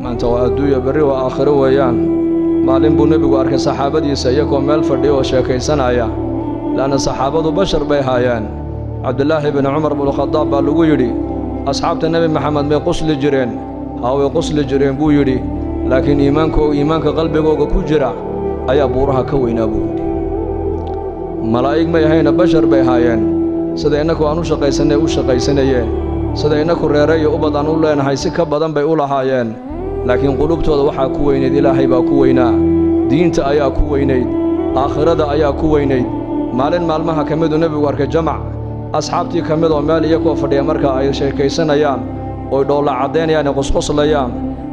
Maanta waa adduunya, berri waa aakhiro weeyaan. Maalin buu nebigu arkay saxaabadiisa iyagoo meel fadhiya oo sheekaysanaya, le'anna saxaabadu bashar bay haayeen. Cabdilaahi bini Cumar bnukhadaab baa lagu yidhi, asxaabta Nebi Maxamed may qusli jireen? Haa, way qusli jireen, buu yidhi, laakiin iimaanka qalbigooga ku jira ayaa buuraha ka weynaa, buu yidhi. Malaa'ig may ahayna, bashar bay haayeen. Sida innaku aan u shaqaysannay u shaqaysanayeen, sida innaku reere iyo ubad aan u leenahay si ka badan bay u lahaayeen, laakiin qulubtooda waxaa ku weynayd Ilaahay baa ku weynaa, diinta ayaa ku weynayd, aakhirada ayaa ku weynayd. Maalin maalmaha ka miduu nebigu arkay jamac asxaabtii ka mid oo meel iyakoo fadhiya marka ay sheekaysanayaan oy dhoolla caddaynayaan ee qosqoslayaan.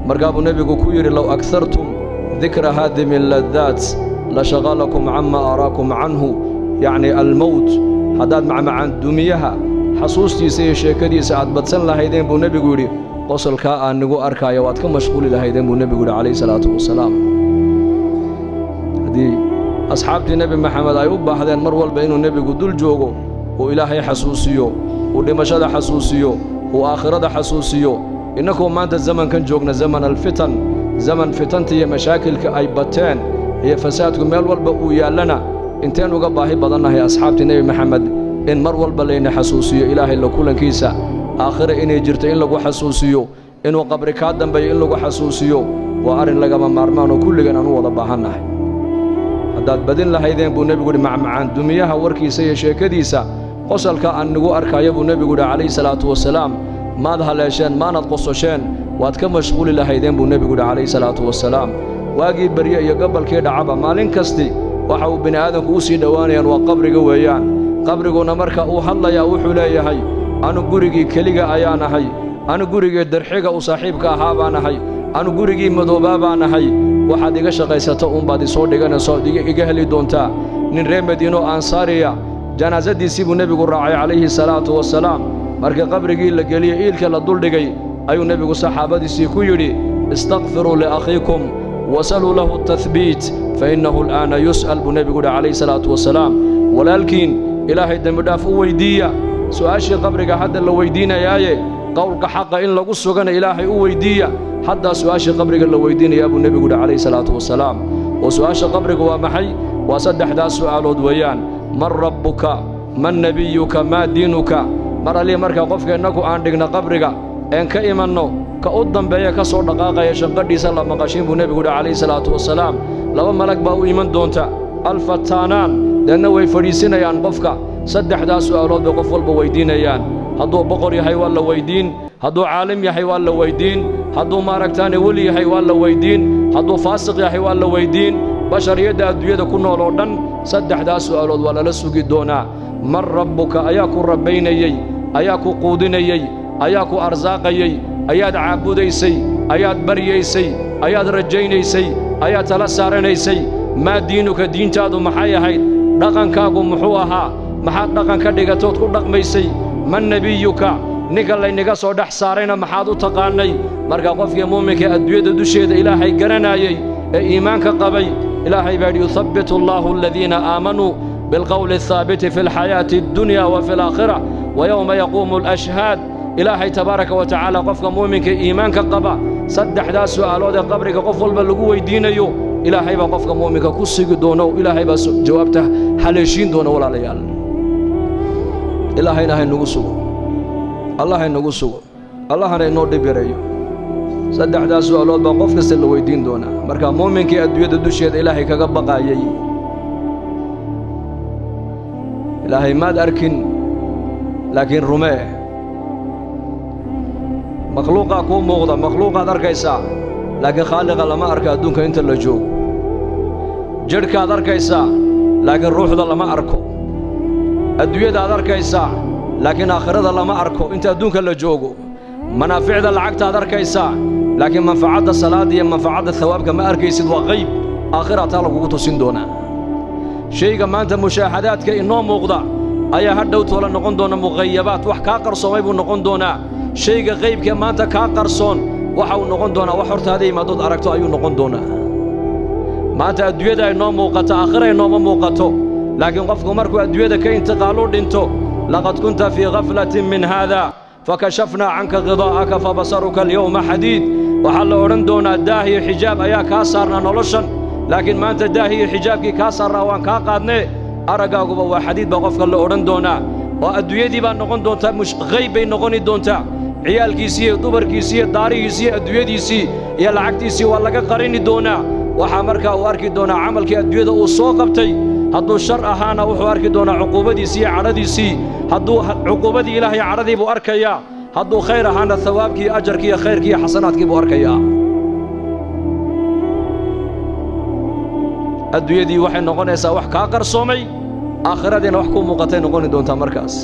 Markaa buu nebigu ku yidhi, low aghartum dikra haadimi lladaat la shaqalakum cama araakum canhu, yacni almowt. Haddaad macmacaan dumiyaha xasuustiisa iyo sheekadiisa aad badsan lahaydeen, buu nebigu yidhi, qosolkaa aan nigu arkaayo waad ka mashquuli lahaydeen, buu nebigu yidhi calayhi salaatu wasalaam. Haddii asxaabtii Nebi Maxamed ay u baahdeen mar walba inuu nebigu dul joogo, uu Ilaahay xasuusiyo, uu dhimashada xasuusiyo, uu aakhirada xasuusiyo, innakoo maanta zamankan joogna, zaman alfitan, zaman fitanta iyo mashaakilka ay bateen iyo fasaadku meel walba uu yaallana, inteen uga baahi badannahay asxaabtii Nebi Maxamed in mar walba layna xasuusiyo Ilaahay la kulankiisa, aakhira inay jirto in lagu xasuusiyo, inuu qabri kaa dambeeyo in lagu xasuusiyo. Waa arrin lagama maarmaan oo kulligan aan u wada baahannahay. Haddaad badin lahaydeen, buu nebigu yidhi, macmacaan dumiyaha warkiisa iyo sheekadiisa, qosolka aan nigu arkaayo, buu nebigu yidhi calayhi salaatu wasalaam, maad haleesheen, maanad qososheen, waad ka mashquuli lahaydeen, buu nebigu yidhi calayhi salaatu wasalaam. Waagii berye iyo gabalkii dhacaba, maalin kasti waxa uu bini aadamku u sii dhowaanayaan waa qabriga weeyaan. Qabriguna marka uu hadlayaa wuxuu leeyahay, anu gurigii keliga ayaan ahay, anu gurigii darxiga uu saaxiibka ahaa baan ahay, anu gurigii madoobaa baan ahay. Waxaad iga shaqaysato uunbaad isoo dhiganayso, ood iga heli doontaa. Nin reer Madiino Ansaariya janaasadiisii buu nebigu raacay calayhi salaatu wasalaam. Markii qabrigii la geliyey, iilka la duldhigay, ayuu nebigu saxaabadiisii ku yidhi, istakfiruu liakhiikum wasaluu lahu atahbiit fa innahu al'aana yus'al, buu nebigu yidhi calayhi salaatu wasalaam. Walaalkiin Ilaahay dembidhaaf u weyddiiya, su'aashii qabriga hadda la weyddiinayaaye, qowlka xaqa in lagu sugana Ilaahay u weyddiiya, haddaa su'aashii qabriga la weyddiinayaa, buu nebigu yidhi calayhi salaatu wasalaam. Oo su'aasha qabriga waa maxay? Waa saddexdaas su'aalood weeyaan: man rabbuka, man nebiyuka, maa diinuka. Mar allii markaa qofka innagu aan dhigno qabriga een ka imanno, ka u dambeeya ka soo dhaqaaqaya shanqadhiisa la maqashiin, buu nebigu yidhi calayhi salaatu wasalaam. Laba malag baa u iman doonta, alfataanaan, deedna way fadhiisinayaan qofka. Saddexdaas su'aalood bay qof walba weyddiinayaan. Hadduu boqor yahay waa la weyddiin, hadduu caalim yahay waa la weyddiin, hadduu maaragtaane weli yahay waa la weyddiin, hadduu faasiq yahay waa la weyddiin. Bashariyadda adduunyada ku nool oo dhan saddexdaas su'aalood waa lala sugi doonaa. Man rabbuka? Ayaa ku rabbaynayey? Ayaa ku quudinayey? Ayaa ku arsaaqayey? Ayaad caabudaysay? Ayaad baryaysay? Ayaad rajaynaysay? Ayaad tala saaranaysay? Maa diinuka? Diintaadu maxay ahayd? Dhaqankaagu muxuu ahaa? Maxaad dhaqan ka dhigatood ku dhaqmaysay? Man nebiyuka? Ninka laynaga soo dhex saarayna maxaad u taqaannay? Marka qofkii muuminka adduunyada dusheeda Ilaahay garanaayey ee iimaanka qabay, Ilaahay baa yidhi, yuthabbitu allaahu aladiina aamanuu bilqowli alhaabiti fi alxayaati addunya wa fi alaakhira wa yowma yaquumu alashhaad. Ilaahay tabaaraka wa tacaala qofka muuminka iimaanka qaba saddexdaas su'aalood ee qabriga qof walba lagu weyddiinayo, Ilaahay baa qofka muuminka ku sigi doona, Ilaahay baa jawaabta haleeshiin doona. Walaalayaal, Ilaahayna haynagu sugo, Allah haynagu sugo, Allahana inoo dhib yareeyo. Saddexdaas su'aalood baa qof kasta la weyddiin doonaa. Marka muuminkii adduunyada dusheeda Ilaahay kaga baqaayey, Ilaahay maad arkin laakiin rumee. Makhluuqaa kuu muuqda, makhluuqaad arkaysaa, laakiin khaaliqa lama arka adduunka inta la joogo. Jidhkaad arkaysaa, laakiin ruuxda lama arko. Adduunyadaad arkaysaa, laakiin aakhirada lama arko inta adduunka la joogo. Manaaficda lacagtaad arkaysaa, laakiin manfacadda salaadda iyo manfacadda hawaabka ma arkaysid, waa qayb aakhiraa taa lagugu tusin doonaa. Shayga maanta mushaahadaadka inoo muuqda ayaa hadhow toola noqon doona muqayabaat, wax kaa qarsoomay buu noqon doonaa. Shayga qaybkee maanta kaa qarsoon waxa uu noqon doonaa wax hortaada yimaadood aragto ayuu noqon doonaa. Maanta adduunyada ay noo muuqato, aakhira inooma muuqato, laakiin qofku markuu adduunyada ka intiqaalu dhinto, laqad kunta fii ghaflatin min haada fakashafnaa canka ghidaa'aka fabasaruka alyawma xadiid. Waxaa la odhan doonaa daah iyo xijaab ayaa kaa saarnaa noloshan, laakiin maanta daah iyo xijaabkii kaa saarnaa waan kaa qaadnee, araggaaguba waa xadiid baa qofka la odhan doonaa. Oo adduunyadii baa noqon doontaa hayb bay noqoni doontaa. Ciyaalkiisii iyo dumarkiisii iyo daarihiisii iyo adduunyadiisii iyo lacagtiisii waa laga qarini doonaa. Waxaa markaa uu arki doonaa camalkii adduunyada uu soo qabtay. Hadduu shar ahaana, wuxuu arki doonaa cuquubadiisii iyo cadhadiisii. Hadduu cuquubadii Ilaahay cadhadii buu arkayaa. Hadduu khayr ahaana, hawaabkii, ajarkii iyo khayrkii iyo xasanaadkii buu arkayaa. Adduunyadii waxay noqonaysaa wax kaa qarsoomay, aakhiradiina wax kuu muuqatay noqoni doontaa markaas.